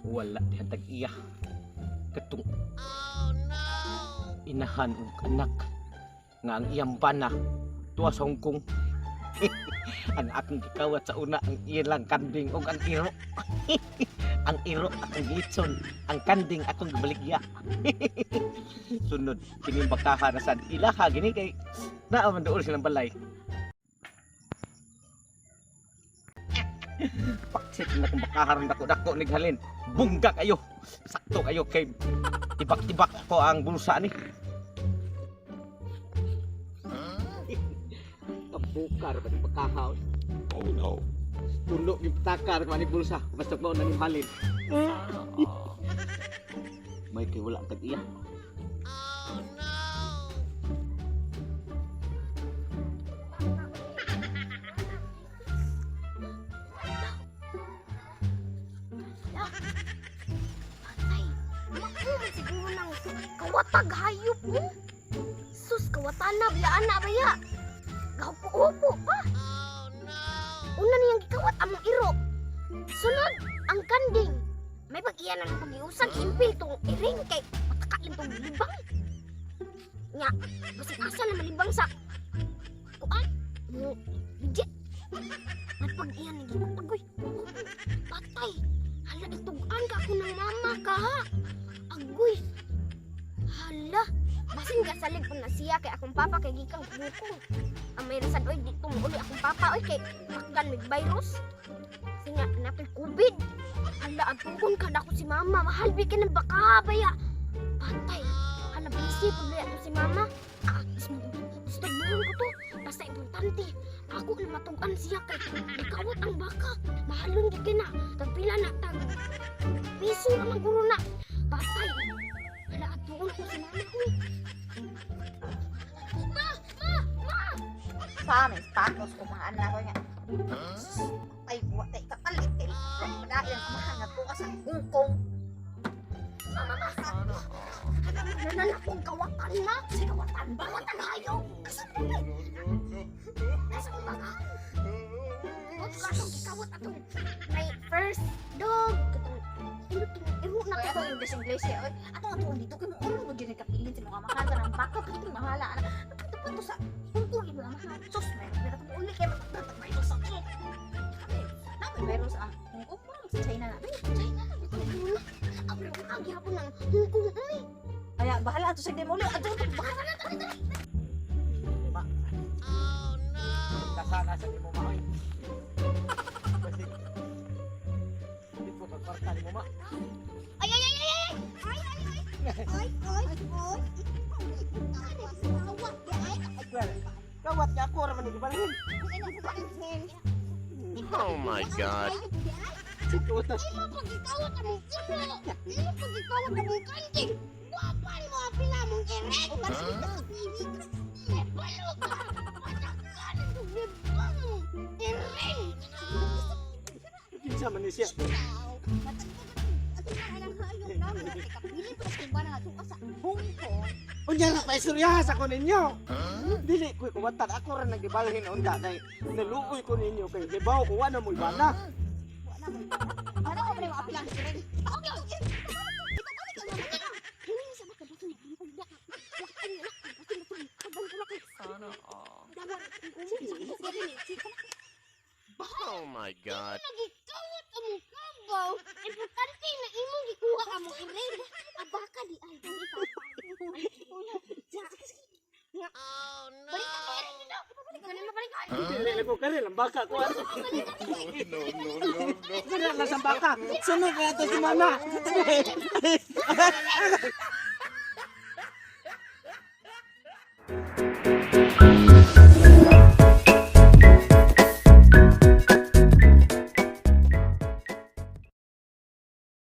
Wala dihan tag-iya. Katong inahan og anak nga ang iyang bana tuwa sa Hong Kong. Ang akong gikawat sa una ang ilang kanding ug ang iro. Ang iro akong gitson, ang kanding akong gibaligya. Sunod kining bakaha na sad ilaha gini kay naa man doon silang balay. Paksit na kung bakaharon dako dako ni halin. Bungga kayo. Sakto kayo kay tibak-tibak ko ang bulsa ni. Kabukar ba ni bakahaw? Oh no. Puno yung takar man ni bulsa. Basta mo nang halin. May kay wala ang tag-iya. Ay, makuha siguro ng kawatag hayop mo. Sus, kawatan na, biyaan na baya. Gahupo-hupo pa. Una niyang gikawat among iro. Sunod, ang kanding. May pag-iya na ng pag-iusag, impil tong iring kay matakain tong libang. Nya, basig asa na malibang sa kuan. Mo, legit. At pag iya nang gikawat, agoy, patay. Hala, itugan ka ako ng mama ka ha. Agoy. Hala, basin ka salig po na siya kay akong papa kay gikang buko. Ang may rasad oy dito mo uli akong papa oy kay takgan mig virus. Kasi nga natoy COVID. Hala, atuon ka na ako si mama. Mahal bi ka ng baka baya. Patay. Hala, busy pag baya to si mama. Ah, disturbuhan ko to. Basta importante. Ako na matugan siya kay gikawat ang baka. Mahalon gid kay na. Tag pila na tag piso na man guro na. Patay. Hala, atuon ko si mama ko. Ma! Ma! Ma! Sa amin, status ko mga anak ko nga. Ay, buwa tayo kapalit kay dahil ang amahan nga tuwa sa Hong Kong. Mama, ma! Nanan akong kawatan na! Sa kawatan ba? Kawatan hayop! Asa mo ba? Nasa mo ba? Oto ka atong gikawat atong may first dog. Katong iro na Kaya katong atong English English eh. Oy, atong atong dito kay mo ulo mo gyud kapilin sa mga amahan sa nang baka kay mahala ana. Ito to sa Hong Kong imo amahan. Sus, meron meron atong uli kay matatag virus sa ko. Namin virus ang Hong Kong mo sa China na. China na bitong na. Abro ang gihapon ng Hong Kong uy. Kaya bahala ato sa demo uli. Ato ato bahala na to. Ma. Kasana sa imo maoy. Basig. Di ko kagkwarta ni mo ma. Ay ay ay ay ay! Ay ay ay! Ay ay ay! Well, kawat niya ako ra man gibalhin. Oh my God. Ito ta. Imo pagikawat among iro! Imo pagikawat among kanding! Wapa mo ang pinamong irek! Balo ka! Patakan ang libang! Ireng! Kinsa man ni siya? Unya na kay suryas ako ninyo. Dili ko kuwatan ako ra nagibalhin unta kay naluoy ko ninyo kay gibaw ko wa na mo'y bana. Ano ko man apilang siring? Oh my God. Nagikawat among kabaw! Importante na imong gikuha among ireng! Abaka di ay! Balik ka ireng dito! Balik ka balik ka! Dili lang ko kare lang baka ko. No, no, no, no. Kare lang sa baka. Sunod na to si mama.